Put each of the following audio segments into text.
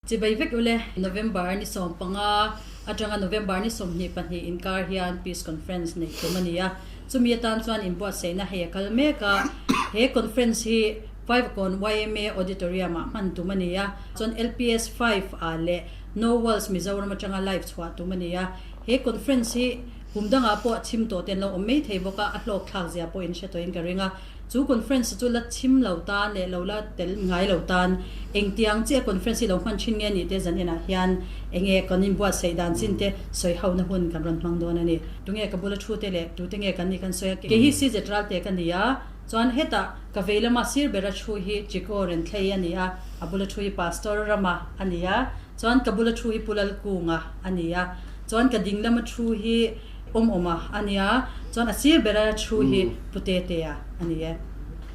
Chibai vek ule, November ni 15 atanga November ni 22 inkar hian Peace Conference neih tum a ni a, chumi atan chuan inbuatsaihna hei a kal mek a, he conference hi Fivekawn yma Auditorium ah hman tum a ni a, chuan LPS 5 ah leh No Walls Mizoram atanga live chhuah tum a ni a, he conference hi kum dangah pawh a chim tawh te an lo awm mai thei bawk a, a hlawk thlak zia pawh in hre tawhin ka ring a. Chu conference chu la chim lo tan leh lo la tel ngai lo tan engtiang chiah conference hi lo hman thin nge nih te zan enah hian enge kan inbuatsaih dan chin te sawi hona hun kan rawn hmang dawn a ni. Tunge ka bula thu te leh tute nge kan nih kan sawi a, kei hi CZ Ralte ka ni a, chuan hetah ka vei lama sir bera thu hi Chiko Renthlei a ni a, a bula thu hi Pastor Rama a ni a, chuan ka bula thu hi Pu Lalkunga a ni a, chuan ka ding lama thu hi Awm awm a a nia, chuan a sir bera thu hi Pu Tetea a ni e.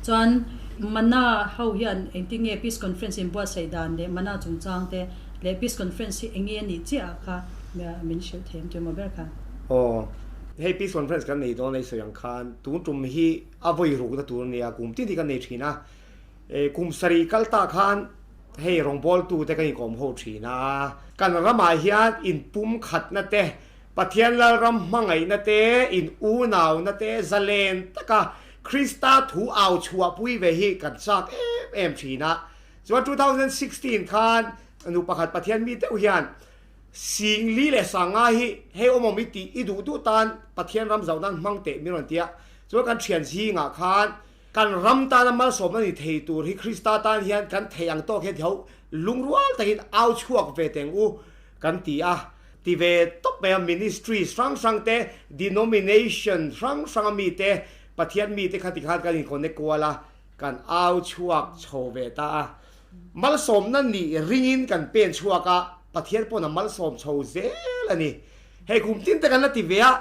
Chuan Mana ho hian engtin nge Peace Conference in buatsaih dan leh Mana chungchang te leh Peace Conference hi enge a nih chiah ah kha min hrilh thei em tih maw ber kha. Aw, hei Peace Conference kan nei dawn ei sawi ang khan tun tum hi a vawi rukna tur a nia, kum tin hi kan nei thin a. Kum sarih kal ta khan hei rawngbawltu te kan inkawm ho thin a, kan ramah hian inpumkhatna te Pathian Lalram hmangaihna te, in unauna te zalen taka Krista thu au chhuahpui ve hi kan chak em em thin a. Chuan 2016 khan nu pakhat Pathian mi deuh hian sing li leh sanga hi hei awm awm i tih i duh duh tan Pathian ram zauh nan hmang teh min rawn ti a. Chuan kan thian zingah khan kan ram tana malsawmna ni thei tur hi Krista tan hian kan thei ang tawk hian tho lungrual takin au chhuak ve teng u kan ti a. Ti ve tawp mai a, ministries hrang hrang te, denomination hrang hrang a mi te, Pathian mi te kha tikhan kan in connect kual a, kan au chhuak chho ve ta a. Malsawmna nih ringin kan pen chhuak a, Pathian pawn a malsawm chho zel a ni. Hei kum tin te kan la ti ve a,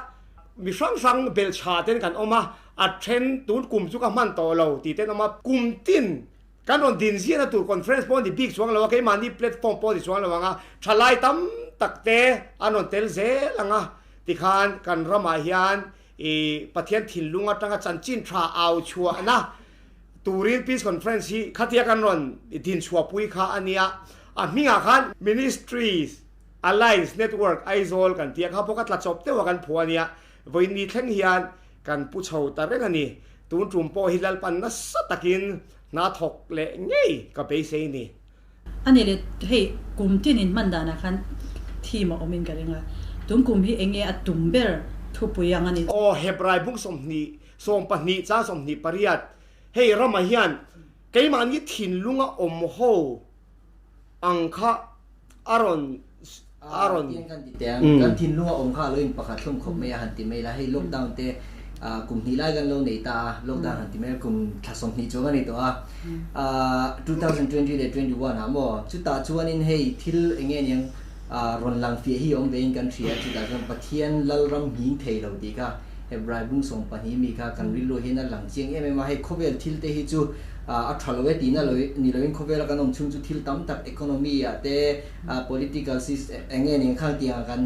mi hrang hrang belhchha ten kan awm a, a then tun kum chu ka hman tawh lo tih ten awm a, kum tin Kan rawn din ziahna tur conference pawh a ni bik chuang lo a, keimahni platform pawh a ni chuang lo ang a, thalai tam tak te an rawn tel zel ang a, tikhan kan ramah hian i Pathian thinlung atanga chanchin tha au chhuahna turin Peace Conference hi khatia kan rawn din chhuahpui kha a nia, a hmingah khan Ministries Alliance Network Aizawl kan tia kha pawh ka tla chawp deuh a kan phuah a nia, vawiin thleng hian kan pu chho ta reng a ni. Tun tum pawh hi Lalpan nasa takin hna thawk leh ngei ka beisei ni. A ni le, hei kum tin in hman danah khan theme a awm in ka ring a, tun kum hi enge a tum ber thupui ang a ni. Aw Hebrai bung 20, 12 chang 28, hei ramah hian keimahni thinlunga awm ho ang kha a rawn a rawn. Tiang kan ti teh ang, kan thinlung a awm kha a lo in pakhat hlawm khawp mai a han ti mai la, hei lockdown te kum hnih lai kan lo nei ta a, lockdown han ti mai a, kum thla 20 chuang a ni tawh a, 2020 leh 21 ah maw, chutah chuanin hei thil eng nge niang rawn lang fiah hi a awm ve in kan hria, chutah chuan Pathian Lalram nghing thei lo tih kha Hebrai bung 12 mi kha kan rilru hian a lang chiang em em a, hei khawvel thil te hi chu a tha lo e tihna lo ni loin khawvela kan awm chhung chu thil tam tak economy ah te political system eng nge nen khang tiang ah kan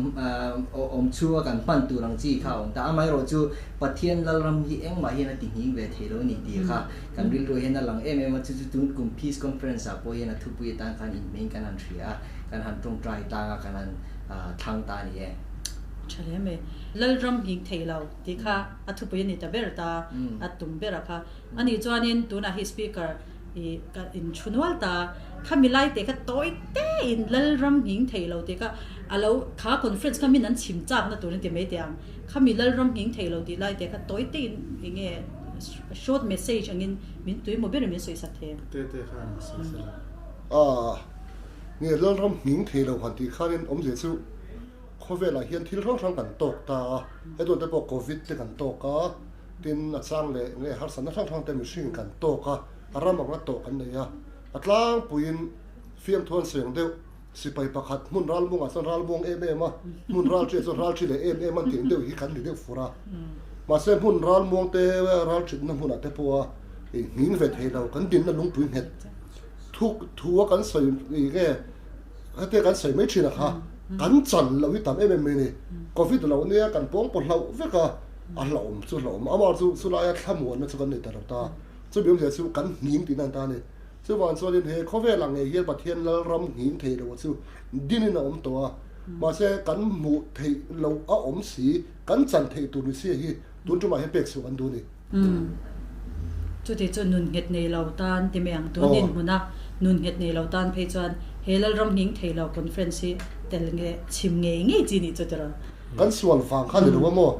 awm chhunga kan hman tur ang chi kha a awm ta. Amaherawh chu Pathian Lalram hi engmah hian a ti nghing ve thei lo a ni tih kha kan rilru hian a lang em em a, chu chu tun kum peace conference ah pawh hian a thupui atan khan inhmeiin kan han hria a, kan han tawngtai tlang a, kan han thlang ta a ni e. Tha hle mai. Lalram nghing thei lo tih kha a thupui a ni ta ber ta, a tum ber a kha. A nih chuanin tunah hi speaker i ka in thu nual ta, khami lai te kha tawi te in Lalram nghing thei lo tih kha a lo kha conference kha min an chhim chak na turin ti mai teh ang, khami Lalram nghing thei lo tih lai te kha tawi te in enge short message angin min tuimaw berin min sawi sak thei em? Te te khan sawi sela. A nge Lalram nghing thei lo han tih khanin awmzia chu khawvelah hian thil hrang hrang kan tawk ta a, hetawng te pawh covid te kan tawk a, Tin, a chang leh nge harsatna hrang hrang te mihring kan tawk a, a ram anga tawh kan nei a. A tlangpuiin fiamthu an seng deuh, sipai pakhat hmun ralmuangah chuan ralmuang em em a, hmun ralṭiah chuan ralṭi leh em em an tih ang deuh hi kan ni deuh fur a. Mahse, hmun ralmuang te ralṭitna hmunah te pawha nghing ve thei lo, kan dinna lungpui nghet thuk thu a kan sawi nge hetia kan sawi mai ṭhin a kha kan chan loh hi tam em em mai a ni. Covid lo nia kan pawngpaw hlauh vek a. A hlauhawm chu hlauhawm. Amah chu chulaia thlamuanna chu kan nei ta lo ta. Chumi awmzia chu kan hnim tihna an ta a ni. Chuvang chuanin he khawvelah ngei hian Pathian Lalram nghing thei lo chu dinin a awm tawh a, mahse kan hmuh theih loh a awm si, kan chan theih tur ni si hi tun tumah hian pek chhuah kan duh a ni. Chuti chu nun nghet nei lo tan ti mai ang, tun dinhmuna nun nghet nei lo tan phei chuan he Lalram nghing thei lo conference hi tel nge chhim ngei ngei chi nih chu tiraw? Kan sual vang kha ni lo a maw?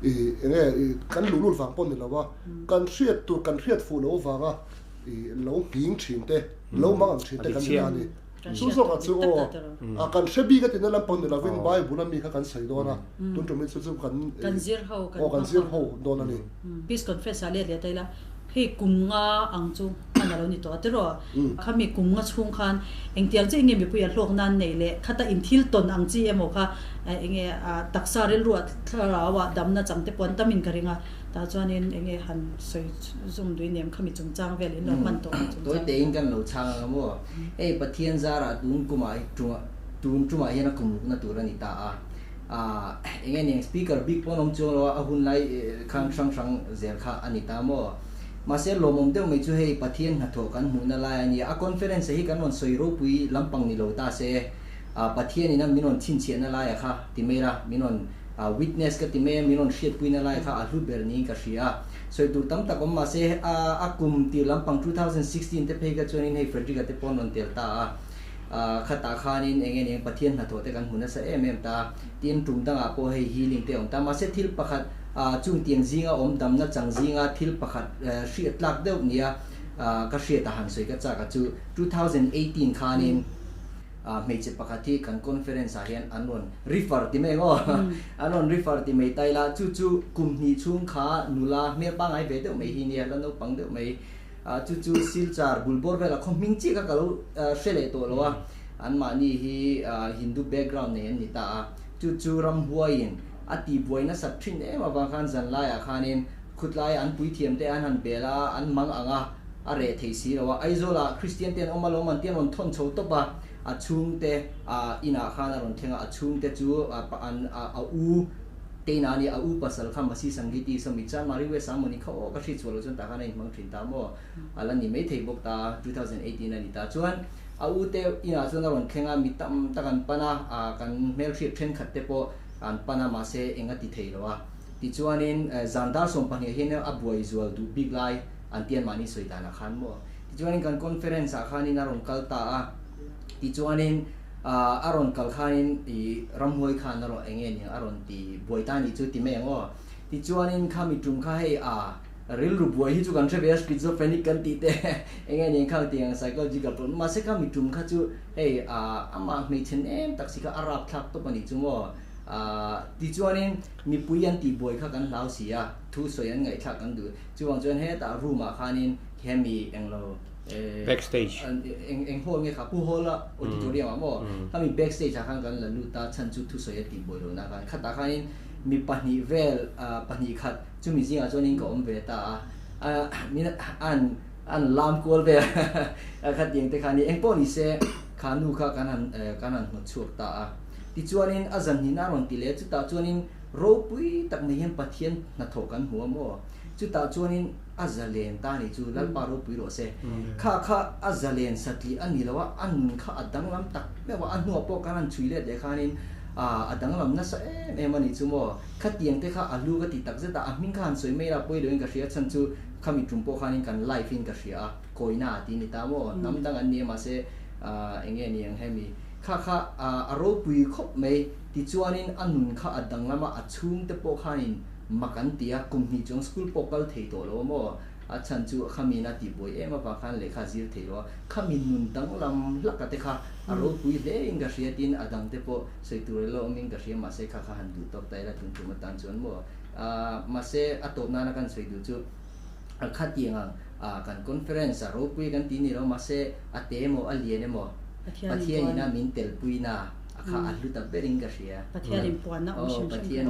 I enge kan luhlul vang pawh ni lo a, kan hriat tur kan hriat fuh lo vanga i lo nghing thin te, lo mang ang thin te kan ni ta a ni. Chu zawkah chu aw, kan hre bik a tina lampang ni lovin Bible a mi kha kan sawi dawn a, tun tum hi chu chu kan Kan zir ho, aw kan zir ho dawn a ni. Peace Conference ah let leh ta ila, hei kum nga ang chu hman a lo ni tawh a tiraw? Khami kum nga chhung khan engtiang chiah nge mipui a hlawk nan neih leh khata inthil tawn ang chi emaw kha enge taksa rilruah thlarauah damna chang te pawh an tam in ka ring a. Tah chuanin enge han sawi zum dui nem khami chungchang vel in lo hman tawh ang chungchang. Tawi tein kan lo chhang ang a maw? Hei Pathian zarah tun kumah hi tun tumah hian a kum rukna tur a ni ta a. Aah enge niang speaker bik pawh an awm chuang lo a, a hun lai khan hrang hrang zel kha a ni ta maw? Mahse lawmawm deuh mai chu hei Pathian hnathawh kan hmuhna lai a nia. A conference hi kan rawn sawi ropui lampang ni lo ta se, Pathian ina min rawn chhinchhiahna laia kha ti mai la, min rawn witness ka ti mai a, min rawn hriatpuina lai kha a hlu ber niin ka hria a. Sawi tur tam tak awm mahse a kum tir lampang 2016 te phei kha chuanin hei Frederick-a te pawh an rawn tel ta a, khatah khanin eng nge ni ang Pathian hnathawh te kan hmu nasa em em ta a, tin tum dangah pawh hei healing te a awm ta a. Mahse thil pakhat chung tiang zinga awm damna chang zinga thil pakhat hriat tlak deuh nia ka hriat a han sawi ka chak a chu 2018 khanin, Hmeichhe pakhat hi kan conference ah hian an rawn refer ti mai ang aw, an rawn refer ti mai ta ila, chu chu kum hnih chhung kha nula hmel pangngai ve deuh mai hi nia, la naupang deuh mai, chu chu Silchar bul bawr velah khaw hming chiah kha ka lo hre leh tawh lo a, anmahni hi Hindu background nei an ni ta a, chu chu ramhuaiin a tihbuai nasat thin em avang khan zanlaiah khanin khutlai an puithiam te an han bel a, an mang ang a. A reh thei si lo a, Aizawlah Kristian te an awm alawm an ti a rawn thawn chho tawp a, a chhungte a inah khan a rawn thleng a, a chhungte chu an a u te inah a ni, a u pasal kha Masi Sangiti sawmi chuan Mari West a mawni kha aw ka hriat chhuah loh chuan tah khan a inhmang thin ta maw a la ni mai thei bawk ta, 2018 a ni ta chuan a u te inah chuan a rawn thleng a, mi tam tak an pan a, kan hmelhriat thenkhat te pawh an pan a mahse eng a ti thei lo a, tichuanin zan dar 12 hian a buai zual duh bik lai. An tian mahni sawi danah khan maw? Tichuanin kan conference ah khanin a rawn kal ta a, tichuanin a rawn kal khanin i ramhuai khan a rawn eng nge niang a rawn ti buai ta nih chu ti mai ang aw. Tichuanin khami tum kha hei a rilru buai hi chu kan hre ve a schizophrenic kan tih te eng nge niang khang tiang psychological problem mahse khami tum kha chu hei a amah hmeichhe nem tak si kha a rapthlak tawp a nih chu maw. Tichuanin mipui an tihbuai kha kan hlau si a, thu sawi an ngaihthlak kan duh. Chuvang chuan hetah room ah khanin hemi englo eh Backstage. Eng eng hall nge kha Pu Hall a auditorium ah maw khami backstage ah khan kan la lut a chhan chu thusawi a tih buai lohna khan khatah khanin mi pahnih vel pahnih khat chumi zingah chuanin ka awm ve ta a min an an lam kual vel a khatiang te khan eng pawh ni se kha nu kha kan han kan han hnawt chhuak ta a tichuanin a zan hnihna a rawn ti leh a chutah chuanin Ropui tak mai hian Pathian hnathawh kan hmu a maw? Chutah chuanin a zalen ta ni chu Lalpa ropui rawh se. Kha kha a zalen satli a ni lo a, a nun kha a danglam tak meuh a, a hnuah pawh kan han chhui let leh khanin a danglam nasa em em a ni chu maw? Khatiang te kha a lu ka ti tak zet a, a hming kha han sawi mai la pawi loin ka hria chhan chu khami tum pawh khanin kan live in ka hria a, kawina a ti ni ta maw? Hnam dang an ni a mahse eng nge ni ang hemi kha kha a ropui khawp mai. Tichuanin a nun kha a danglam a, a chhungte pawh khanin mak an ti a, kum hnih chuang school pawh kal thei tawh lo a maw? A chhan chu khamiin a tihbuai em avang khan lehkha a zir thei lo a, khami nun danglam hlaka te kha a ropui hle in ka hria tin a dangte pawh sawi tur elo awmin ka hria mahse kha kha han duh tawk ta ila tun tum atan chuan maw? Mahse a tawp nana kan sawi duh chu a khatiang ang kan conference a ropui kan ti ni lo mahse a te emaw a lian emaw Pathian ina min telpuina a kha a hlu ta berin ka hria. Pathian in puanna awm hrim hrim Pathian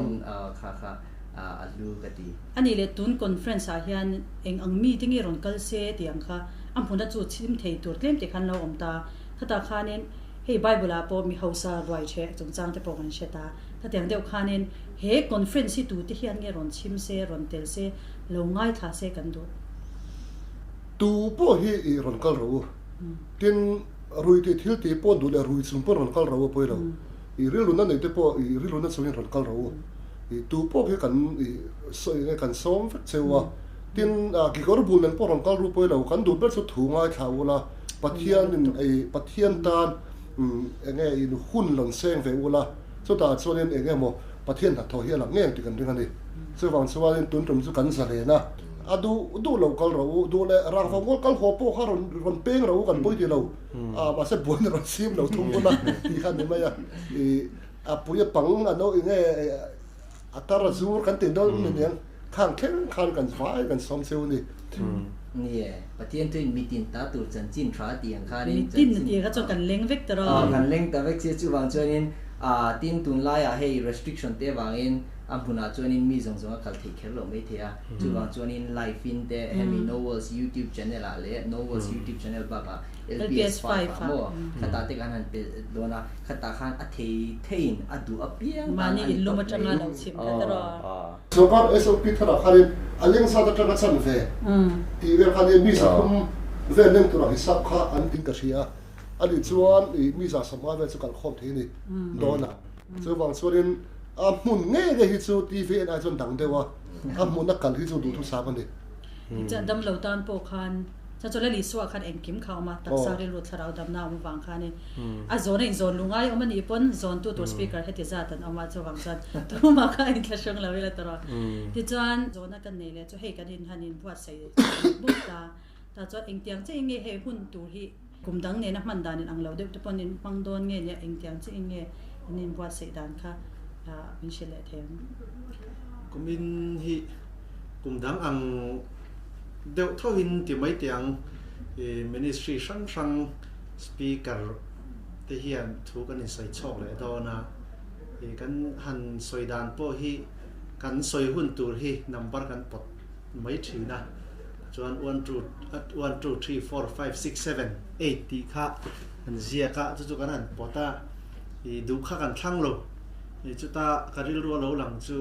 kha kha a hlu ka ti. Ani leh tun conference ah hian eng ang mi te nge rawn kal se tih ang kha a hmuna chu chhim thei tur tlem te khan lo awm ta. Khatah khanin hei Bible ah pawh mi hausa ruai ṭheh chungchang te pawh kan hre ta. Khatiang deuh khanin he conference hi tute hian nge rawn chhim se, rawn tel se, lo ngaithla se kan duh. Tu pawh hi i rawn kal rawh u. Tin, rui tih thil tih pawh duh leh rui chung pawh rawn kal ro a pawi lo. I rilruna nei te pawh i rilruna chungin rawn kal ro u. I tu pawh khi kan i sawi nge kan sawm vek cheu a. Tin, kekawr bul nen pawh rawn kal ru pawi lo. Kan duh ber chu thu ngaithla ula, Pathianin i Pathian tan enge i hun rawn seng ve ula, chutah chuanin eng emaw Pathian hnathawh hi a lang ngeng tih kan ring a ni. Chuvang chuanin tun tum chu kan zalen a. A duh duh lo kal rawh u, duh leh rang vang kual kal haw pawh kha rawn rawn peng rawh u kan pawi ti lo. A mahse buaina rawn sim lo thung bawk a tih kha a ni mai a. Ih a pui a pang a no eng nge a tar a zur kan tih dawn ni niang khang thleng khan kan vai kan sawm cheu a ni. Ni e, Pathian chuin mitin ta tur chanchin tha tih ang khanin Mitin a tih kha chuan kan leng vek ta rawh. Kan leng ta vek sia chuvang chuanin tin tunlaiah hei restriction te avangin A hmunah chuanin mi zawng zawng a kal theih kher loh mai thei a, chuvang chuanin live in te hemi No Walls YouTube channel ah leh No Walls YouTube channel bakah LPS 5 ah maw khatah te kan han pe dawn a, khatah khan a thei theiin a duh apiang tan a ni tawp mai. Sorkar SOP tharah khanin a leng zat atanga chan ve tih vel khanin mi zathum vel leng turah hisap kha an tin ka hria a nih chuan mi za sawmnga vel chu kalkhawm thei a ni dawn a. Chuvang chuanin a hmun ngei ngei hi chu TV en ai chuan dang deuh a, a hmuna kal hi chu duhthusam a ni. Tichuan damlo tan pawh khan chuan chuan Lalisua khan engkim kha a awm a, taksa rilru thlarau damna a awm avang khanin a zawn a inzawn lu ngai awm a nih pawn zawntu tur speaker heti zat an awm a, chuvang chuan tumah kha a inthlahrung lo ila tawrh a. Tichuan zawhna kan nei leh chu hei kan in han inbuatsaih bawk ta, tah chuan engtiang chiah in nge hei hun tur hi Kum dang nena hman dan in ang lo deuh te pawh in hmang dawn nge nia engtiang chiah in nge in inbuatsaih dan kha min hrilh leh thei ang. Kumin hi kum dang ang deuh tho in ti mai teh ang ministry hrang hrang speaker te hian thu kan insawi chhawk leh dawn a, kan han sawi dan pawh hi kan sawi hun tur hi number kan pawt mai thin a. Chuan one two one two three four five six seven eight tih kha an ziak a, chu chu kan han pawt a, ih duh kha kan thlang lo. Ih chuta ka rilru a lo lang chu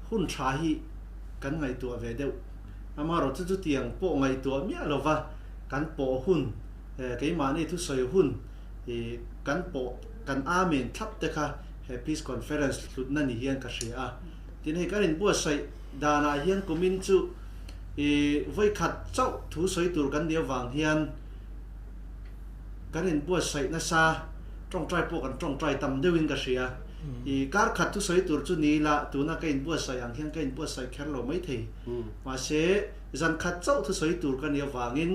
hun tha hi kan ngaihtuah ve deuh. Amaherawh chu chutiang pawh ngaihtuah miah lova kan pawh hun, keimahni thusawi hun ih kan pawh kan amen thlap te kha he Peace Conference hlutna ni hian ka hria a. Tin hei kan inbuatsaih danah hian kumin chu I vawikhat chauh thu sawi tur kan nih avang hian kan inbuatsaih nasa, tawngtai pawh kan tawngtai tam deuhin ka hria. I kar khat thu sawi tur chu ni ila tuna ka inbuatsaih ang hian ka inbuatsaih kher lo maithei. Mahse, zan khat chauh thu sawi tur ka nih avangin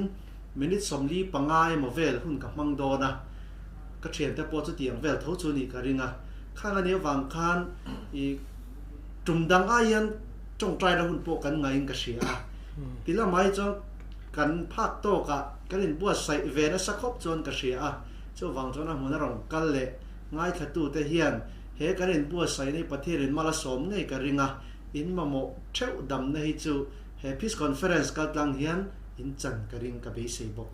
minute 45 emaw vel hun ka hmang dawn a, ka thiante pawh chutiang vel tho chu nih ka ring a. Khang a nih avang khan i tum dang ai hian Tawngtai la hun pawh kan ngaiin ka hria a, ti lamah hi chuan kan phak tawkah kan inbuatsaih ve nasa khawp chuan ka hria a, chuvang chuan a hmun a rawn kal leh ngaithlatute hian he kan inbuatsaihna hi Pathianin mal a sawm ngei ka ring a, in mamawh theuh damna hi chu he Peace Conference kaltlang hian in chan ka ring ka beisei bawk.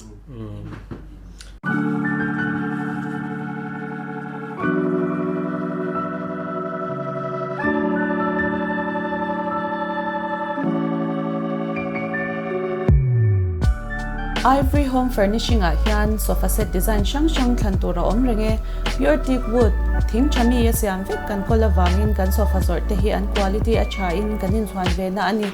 Ivory Home Furnishing ah hian sofa set design hrang hrang thlan tur a awm reng e. Pure teak wood, thing tha mi a siam vek kan kawl avangin kan sofa zawrh te hi an quality a tha in kan inchhuan ve na a ni.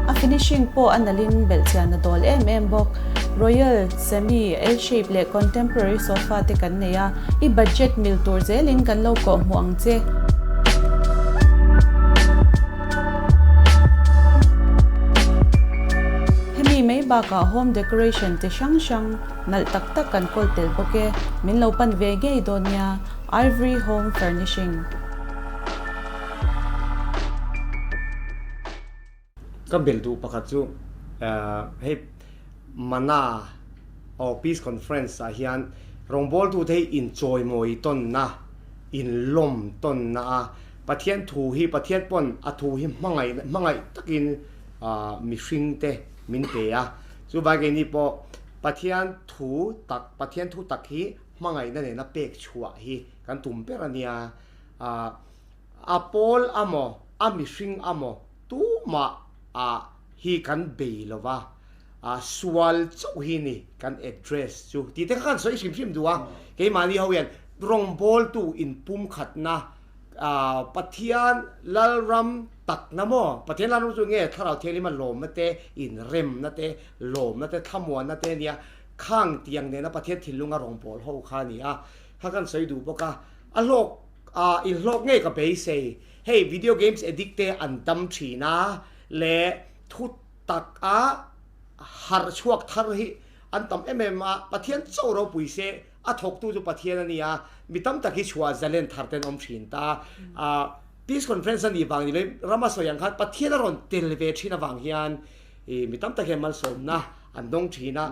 A finishing pawh a nalhin belhchian a dawl em em bawk. Royal, semi, L-shape leh contemporary sofa te kan nei a, i budget mil tur zelin kan lo kawh hmuh ang che. Hemi mai bakah home decoration chi hrang hrang nalh tak tak kan kawl tel bawk e, min lo pan ve ngei dawn nia. Ivory Home Furnishing. Ka belh duh pakhat chu hei Mana or Peace Conference ah hian rawngbawltute hi inchawimawi tawnna, inlawm tawnna a Pathian thu hi Pathian pawn a thu hi hmangaih hmangaih takin mihringte min pe a. Chuvai keini pawh Pathian thu tak Pathian thu tak hi hmangaihna nena pek chhuah hi kan tum ber a nia. A pawl amaw, a mihring amaw Tumah a hi kan bei lo va, a sual chauh hi ni kan address chu tih te kha kan sawi hrim hrim duh a. Keimahni ho hian rawngbawltu inpumkhatna Pathian Lalram takna maw? Pathian Lalram chu nge Thlarau Thianghlim a lawmna te, inremna te, lawmna te, thlamuanna te a nia. Khang tiang nena Pathian thinlunga rawngbâwl ho kha a ni a. Kha kan sawi duh bawk a. A hlawk, in hlawk ngei ka beisei. Hei video games addict te an dam thin a leh thu tak a harh chhuak thar hi an tam em em a, Pathian chauh ropui se a thawktu chu Pathian a ni a, mi tam tak hi chhuah zalen thar ten awm thin ta. Peace conference a nih vang ni loin rama sawi ang khan Pathian a rawn tel ve thin avang hian mi tam tak hian malsawmna an dawng thin a,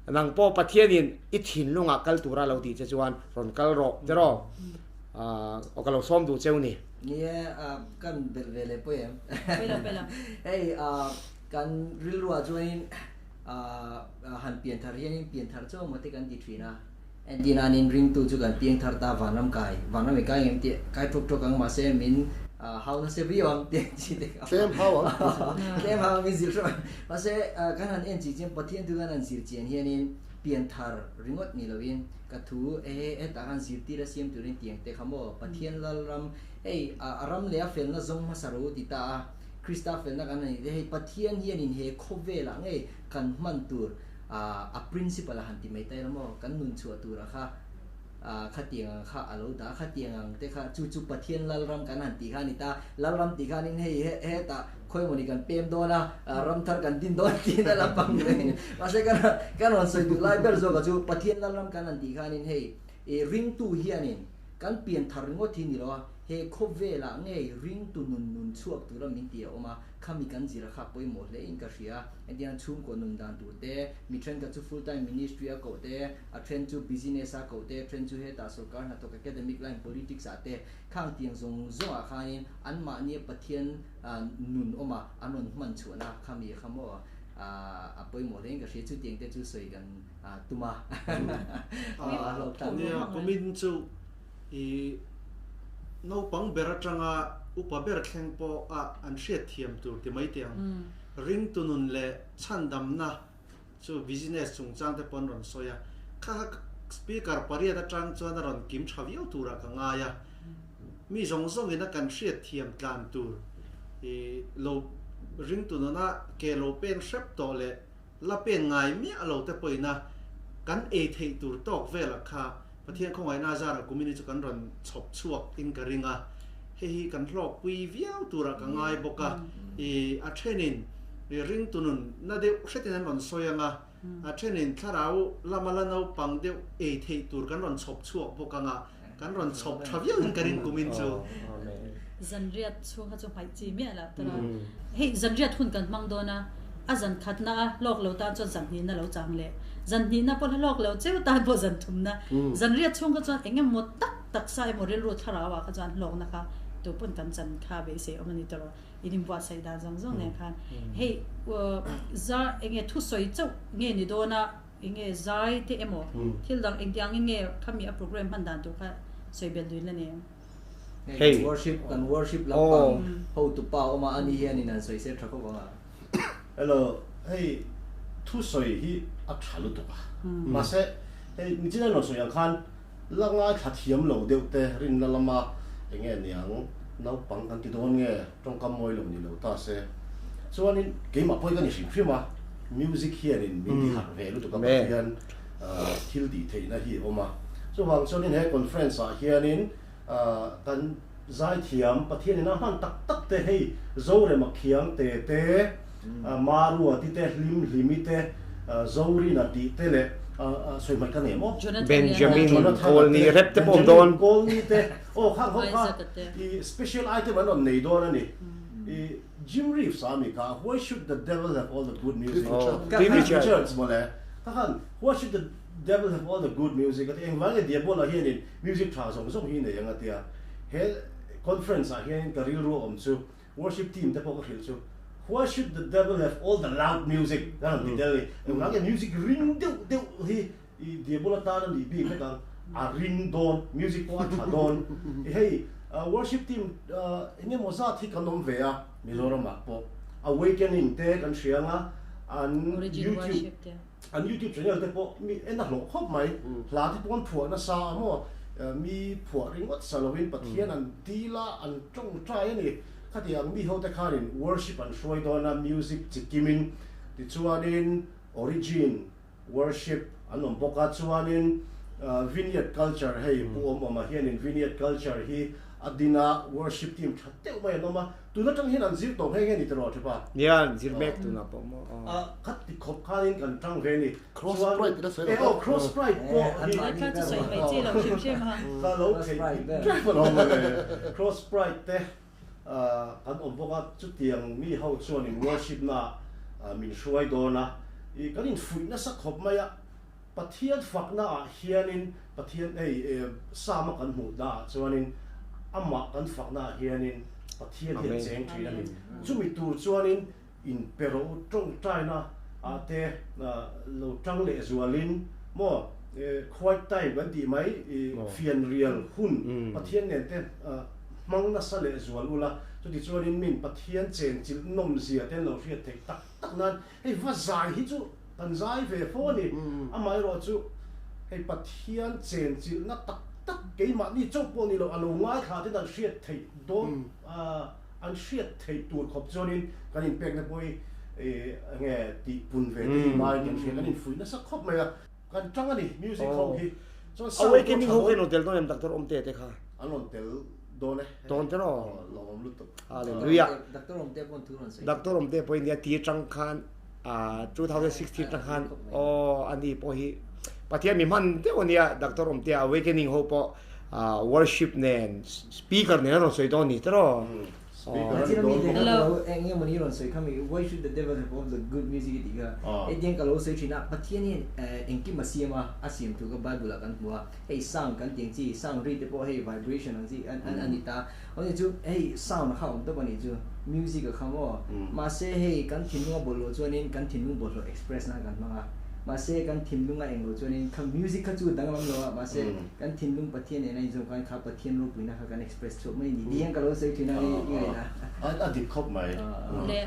nang pawh Pathianin i thinlungah kal tura lo tih che chuan rawn kal rawh tiraw? Aw ka lo sawm duh cheu ni. Ni e, kan belh ve leh pawi em? Hei kan rilruah chuanin han pianthar hianin pianthar chauh maw te kan ti thin a, entinanin ringtu chu kan piangthar ta vanram kai, vanram i kai ngem tih kai ṭawk ṭawk ang mahse min hau nasa viau ang tih ang chi te kha. Tlem hau ang. Tlem hau ang min zir hrep ang. Mahse kan han en chi chian Pathian thu kan han zir chian hianin pianthar ringawt ni loin ka thu ehe hetah khan zirtir a siam turin tiang te kha maw Pathian Lalram hei a ram leh a felna zawng hmasa ro ti ta a. Krista felna kan han inti hei Pathian hianin he khawvelah ngei kan hman tur a principle a han ti mai ta ila maw kan nun chhuah tura kha khatiang ang kha a lo dah a khatiang ang te kha chu chu Pathian Lalram kan han tih kha a ni ta Lalram tih khanin hei hetah khawimawni kan pem dawn a ram thar kan din dawn tiin a la pang reng mahse kan kan rawn sawi duh lai ber zawk a chu Pathian Lalram kan han tih khanin hei ringtu hianin kan pian thar ringawt hi ni lo a He khawvelah ngei ringtu nun nun chhuak tura min ti a awm a, khami kan zir a kha pawimawh hle in ka hria. Hetiang chhungkaw nun dan tur te, mi thenkhat chu full time ministry a koh te, a then chu business a koh te, then chu hetah sorkar hnathawk academic line politics ah te, khang tiang zawng zawng ah khanin anmahnia Pathian nun awm a an rawn hman chhuahna khami kha maw a pawimawh hle in ka hria. Chutiang te chu sawi kan tum a. Nia, kumin chu I naupang ber atanga upa ber thleng pawh a an hriat thiam tur ti mai teh ang. Ringtu nun leh chhandamna chu business chungchang te pawh an rawn sawi a. Kha kha speaker pariat atang chuan a rawn kim tha viau turah ka ngai a. Mi zawng zawngin a kan hriat thiam tlan tur i lo ringtu nuna ke lo pen hrep tawh leh la pen ngai miah lo te pawhin a kan ei theih tur tawk velah kha Pathian khawngaihna zarah kumini chu kan rawn chhawp chhuak in ka ring a, hei hi kan hlawkpui viau turah ka ngai bawk a, i a thenin ringtu nun na deuh hretin an rawn sawi ang a, a thenin thlarau lama la naupang deuh ei theih tur kan rawn chhawp chhuak bawk ang a, kan rawn chhawp tha viau in ka ring kumin chu. Zanriat chhung kha chu hmaih chi miah lo tawh a, hei zanriat hun kan hmang dawn a, a zan khatna a hlawk lo tan chuan zan hnihna lo chang leh, zan hnihna pawh hla hlawk lo cheu tan pawh zan thumna, zanriat chhung kha chuan eng emaw tak taksa emaw rilru thlarau ah kha chuan hlawkna kha tu pawn kan chan kha beisei awm a ni tawh rawh, in inbuatsaih dan zawng zawng nen khan hei za enge thusawi chauh nge ni dawn a. Enge zai te emaw thil dang engtiangin nge khami a program hman dan tur kha sawi belh duin la ni em? Hei worship kan worship lampang hotu pa awm a ani hianin an sawi sel tha khawp ang a. Hello, hei thusawi hi a tha lutuk a, mahse hei nichin a rawn sawi ang khan la ngaithla thiam lo deuh te rinna lama enge niang naupang kan ti dawn nge tawngkam mawi lo ni lo ta se chuanin keimah pawhin ka ni hrim hrim a music hianin min ti harh ve lutuk a Pathian thil tih theihna hi a awm a chuvang chuanin he conference ah hianin kan zaithiam Pathianin a hman tak tak te hei Zorema Khiang te te Maruati te Hlimhlimi te Zorina tih te leh sawi hmaih ka nei maw? Benjamin Kawlni rep te pawh awm dawn. Benjamin Kawlni te aw khang ho kha i special item an rawn nei dawn a ni. I Jim Reeves a mi kha Why should the devil have all the good music? Cliff Richards mawle. Kha khan Why should the devil have all the good music a ti engvang nge Diabola hianin music tha zawng zawng hi nei ang a tia. He conference ah hianin ka rilru a awm chu Worship team te pawh ka hrilh chu Why should the devil have all the loud music? Ka rawn ti tel ni. Engvang nge music ring deuh deuh hi i diabol atan a nih bik vek ang? A ring dawn, music pawh a tha dawn. I hei Worship team eng emaw zat hi kan awm ve a, Mizoramah pawh Awakening te kan hria ang a, an YouTube an YouTube channel te pawh mi en a hlawh khawp mai. Hla te pawh an phuah nasa a maw, mi phuah ringawt sa lovin Pathian an dil a, an tawngtai a ni. Khatiang mi ho te khanin worship an hruai dawn a, music chi kimin tichuanin Origin Worship an awm bawk a, chuanin Vineyard Culture hei Pu Awmawma hianin Vineyard Culture hi a din a, worship team tha deuh mai an awm a, tun atang hian an zir tawh nghe nghe ni tiraw Thipa? Nia, an zir mek tunah pawh maw aw. A khat ti khawp khanin kan tang ve ni. Cross Pride tih la sawi lo E aw, Cross Pride pawh hi. Lai kha chu sawi mai chi lo hrim hrim a. Ka lo theih tep alawm mawle. Cross Pride te Kan awm bawk a, chutiang mi ho chuanin worship na min hruai dawn a, i kan infuih nasa khawp mai a, Pathian fakna ah hianin Pathian hei Psalm a kan hmuh na ah chuanin amah kan fakna ah hianin Pathian hi a cheng thin a ni. Chumi tur chuanin in pe rawh u tawngtaina ah te lo tang leh zualin maw quiet time kan tih mai fianrial hun Pathian nen te hmang nasa leh zual ula chuti chuanin min Pathian chenchilh nawm zia te an lo hriat theih tak tak nan hei va zai hi chu kan zai ve fo a ni amaherawh chu hei Pathian chenchilhna tak tak keimahni chauh pawh ni lo a lo ngaithla ten an hriat theih dawn An hriat theih tur khawp chuanin kan inpekna pawh hi enge tih pun ve te hi ngai kan hria, kan infuih nasa khawp mai a. Kan tang a ni music ho hi. Chuan sound pawh tha dawn. Awakening ho hi an rawn tel dawn em Doctor Awmte te kha? An rawn tel dawn e. Dawn te rawh. Lawm lutuk. Hallelujah. Doctor Awmte pawh thu rawn sawi. Doctor Awmte pawh hi nia tir tang khan 2016 tang khan aw ani pawh hi Pathian mi hman deuh a nia Doctor Awmte Awakening ho pawh Worship nen speaker nen a rawn sawi dawn ni tiraw? Speaker a ni dawn bawk. Hello eng nge mawni rawn sawi kha mi why should the devil have all the good music i tih kha hetiang ka lo sawi thin a Pathian hian engkim a siam a a siam thu kha bible ah kan hmu a hei sound kan tih ang chi sound ri te pawh hei vibration ang chi an a ni ta awmzia chu hei sound kha a awm tawp a nih chu music a kha maw mahse hei kan thinlung a bawlhhlawh chuanin kan thinlung bawlhhlawh express nan kan hmang a mahse kan thinlung a englo chuanin kha music kha chu danglam lo a mahse Kan thinlung Pathian nen a inzawm khan kha Pathian ropuina kha kan express chhuak mai a ni tih hian ka lo sawi thin a i ngaihna. A dik khawp mai. Le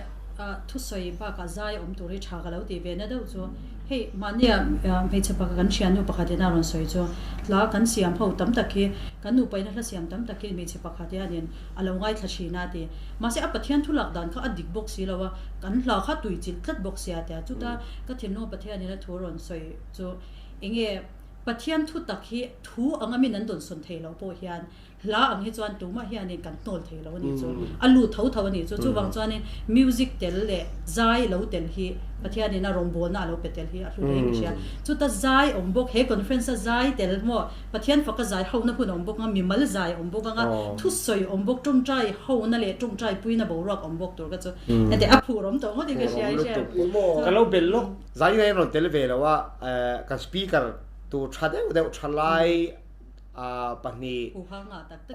thusawi bakah zai awm tur hi tha ka lo tih ve na deuh chu hei mahnia hmeichhe pakhat kan thiannu pakhat in a rawn sawi chu hla kan siam ho tam tak hi kan nupaina hla siam tam tak hi hmeichhe pakhat hianin a lo ngaithla thin a ti mahse a Pathian thu lak dan kha a dik bawk si lo a kan hla kha tui chilh tlat bawk sia tia chuta ka thinlunga Pathianin a thu rawn sawi chu enge Pathian thu tak hi thu anga min an dawnsawn thei loh pawh hian hla ang hi chuan tumah hianin kan hnawl thei lo a nih chu, a lut tho tho a nih chu. Chuvang chuanin music tel leh zai lo tel hi Pathianin a rawngbawlna a lo pe tel hi a hlu reng ka hria. Chuta zai awm bawk, he conference a zai tel maw Pathian faka zai hona hun a awm bawk anga, mimal zai a awm bawk anga, thusawi a awm bawk, tawngtai hona leh tawngtai puina boruak a awm bawk tur kha chu heti a phur awm tawh ngawt in ka hria i hria. Ka lo bel lawk. Zai in rawn tel ve lo a, kan speaker tur tha deuh deuh tha lai pahnih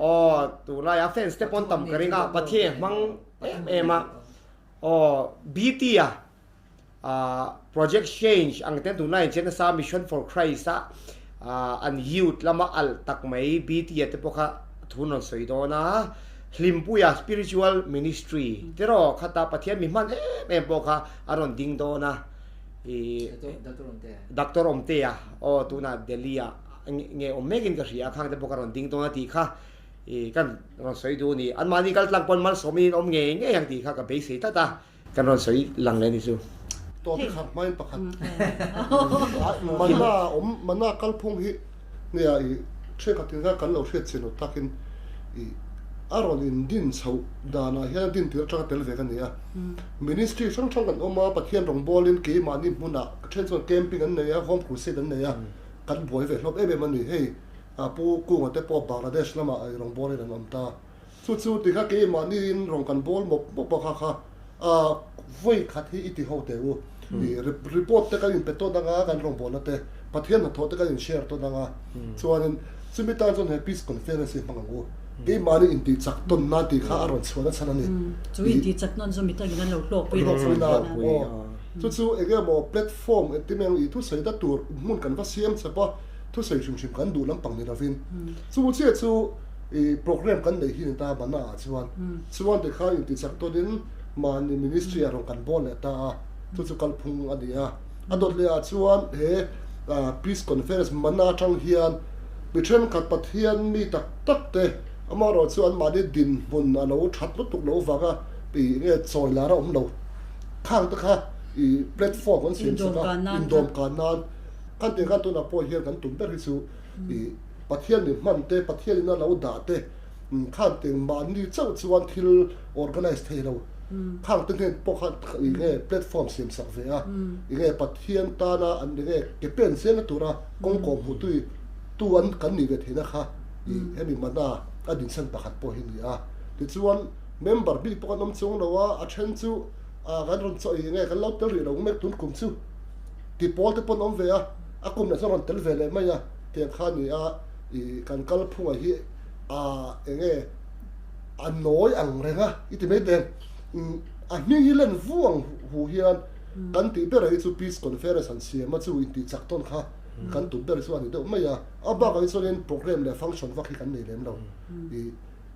aw tunlai a fans te pawn tam ka ring a Pathian hmang em em a aw BT a project change ang ten tunlai in chen nasa Mission for Christ a an youth lama alh tak mai BT a te pawh kha thu an rawn sawi dawn a Hlimpuia spiritual ministry tiraw khata Pathian mi hman em em pawh kha a rawn ding dawn a i Doctor Awmtea aw tunah Delhi ah nge awm mek in ka hria a khang te pawh ka rawn ding dawn a tih kha i kan rawn sawi duh a ni anmahni kal tlang pawn malsawmin in awm ngei ngei ang tih kha ka beisei tlat a kan rawn sawi lang leh a ni chu. Tawp i khat hmain pakhat mana awm mana kalphung hi nia i thenkhat in kan lo hriat chin takin i a rawn in din chhoh danah hian a din tir atanga tel ve ka ni a. Ministry hrang hrang kan awm a, Pathian rawngbawlin keimahni hmunah then chuan camping an nei a, home crusade an nei a, kan buai ve hlawm em em a ni. Hei Pu Kunga te pawh Bangladesh lamah rawngbawlin an awm ta. Chu chu tikha keimahniin rawn kan bawl mawp mawp a kha kha vawi khat hi i ti ho teh u. I report te kan inpe tawn anga kan rawngbawlna te Pathian hnathawh te kan in share tawn anga chuanin chumi tan chuan he peace conference hi hmang ang u. Keimahni intih chak tawn nan tih kha a rawn chhuah na chhan a ni. Chu intih chak nawn chu mi takin an lo hlawkpui leh chhan a ni. Chu chu eng nge maw platform engtin eng i thusawi na tur hmun kan va siam chep a, thusawi hrim hrim kan duh lampang ni lovin. Chu chiah chu. I program kan nei hi ni ta mana ah chuan. Chuan tikhan intichak tawnin mahni ministry ah rawn kan bawl leh ta a, chu chu kalphung a ni a. A dawt leh ah chuan he Peace Conference mana atang hian mi thenkhat Pathian mi tak tak te amaherawh chu anmahni dinhmun a lo that lutuk loh vanga i nge chawi lar a awm lo. Khang te kha i platform kan siam sak a, indawmkan nan kan tih khan tunah pawh hian kan tum ber hi chu i Pathian mi hman te, Pathian in a lo dah te khan teng mahni chauh chuan thil organize thei lo. Khang te hnen pawh khan i nge platform siam sak ve a, i nge Pathian tana an i nge ke pen zel na tura kawng kawm hmu tui tu an kan nih ve theihna kha i hemi mana a dinchhan pakhat pawh hi ni a. Tichuan member bik pawh kan awm chung lo a, a then chu kan rawn chaw i nge kan lo tel rih lo mek tun kum chu ti pawl te pawh an awm ve a, a kum leh chuan rawn tel ve leh mai a. Tiang kha ni a, i kan kalphunga hi a enge a nawi ang reng a, i ti mai teh a hming hi len vu ang hu hian kan tih ber hi chu Peace Conference an siam a chu intih chak tawn kha kan tum ber chu a ni deuh mai a, a bakah hi chuanin programme leh function vak hi kan nei lem lo. I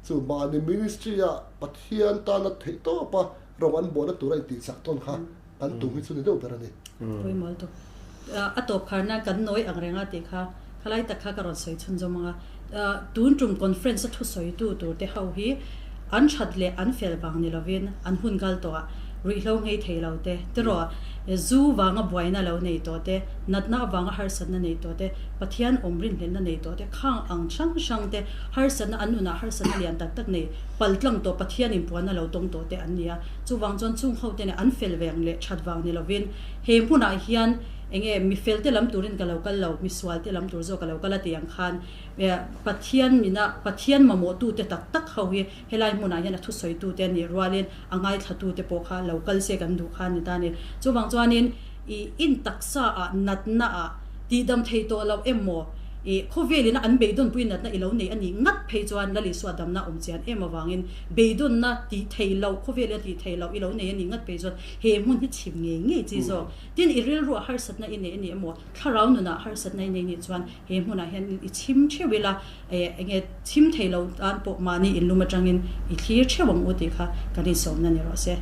chu mahni ministry a Pathian tana theih tawp a rawng an buaina tura intih chak tawn kha kan tum hi chu ni deuh ber a ni. Pawimawh lutuk. A tawp khar nan kan nawi ang reng a tih kha khalai tak kha ka rawn sawi chhun zawm ang a. Tun tum conference a thusawitu tur te ho hi an that leh an fel vang ni lovin an hun kal tawh ah ruihhlo nghei thei lo te, tiraw zu vanga buaina lo nei tawh te, natna avanga harsatna nei tawh te, Pathian awm rinhlelhna nei tawh te, khang ang hrang hrang te harsatna an nunah harsatna lian tak tak nei paltlang tawh Pathian inpuanna lo tawng tawh te an ni a. Chuvang chuan chung ho te nen an fel veng leh that vang ni lovin he hmunah hian enge mi fel te lam turin ka lo kal lo, mi sual te lam tur zawk ka lo kal a tih ang khan Pathian mina Pathian mamawh tu te tak tak ho hi helai hmunah hian a thusawi tu te nih rualin a ngaithla tu te pawh kha lo kal se kan duh kha a ni ta a ni. Chuvang chuanin i in taksa ah natna ah tihdam thei tawh loh emaw i khawvelina an beidawnpui natna i lo nei a nih ngat phei chuan Lalisua damna awm chian em avangin beidawnna tih thei loh, khawvelina tih thei loh i lo nei a nih ngat phei chuan he hmun hi chhim ngei ngei chi zawk. Tin, i rilruah harsatna i nei a nih emaw, thlarau nunah harsatna i nei nih chuan he hmunah hian i chhim theuh ila, enge chhim thei lo tan pawh mahni inlum atangin i thlir theuh ang u tih kha kan insawmna ni rawh se.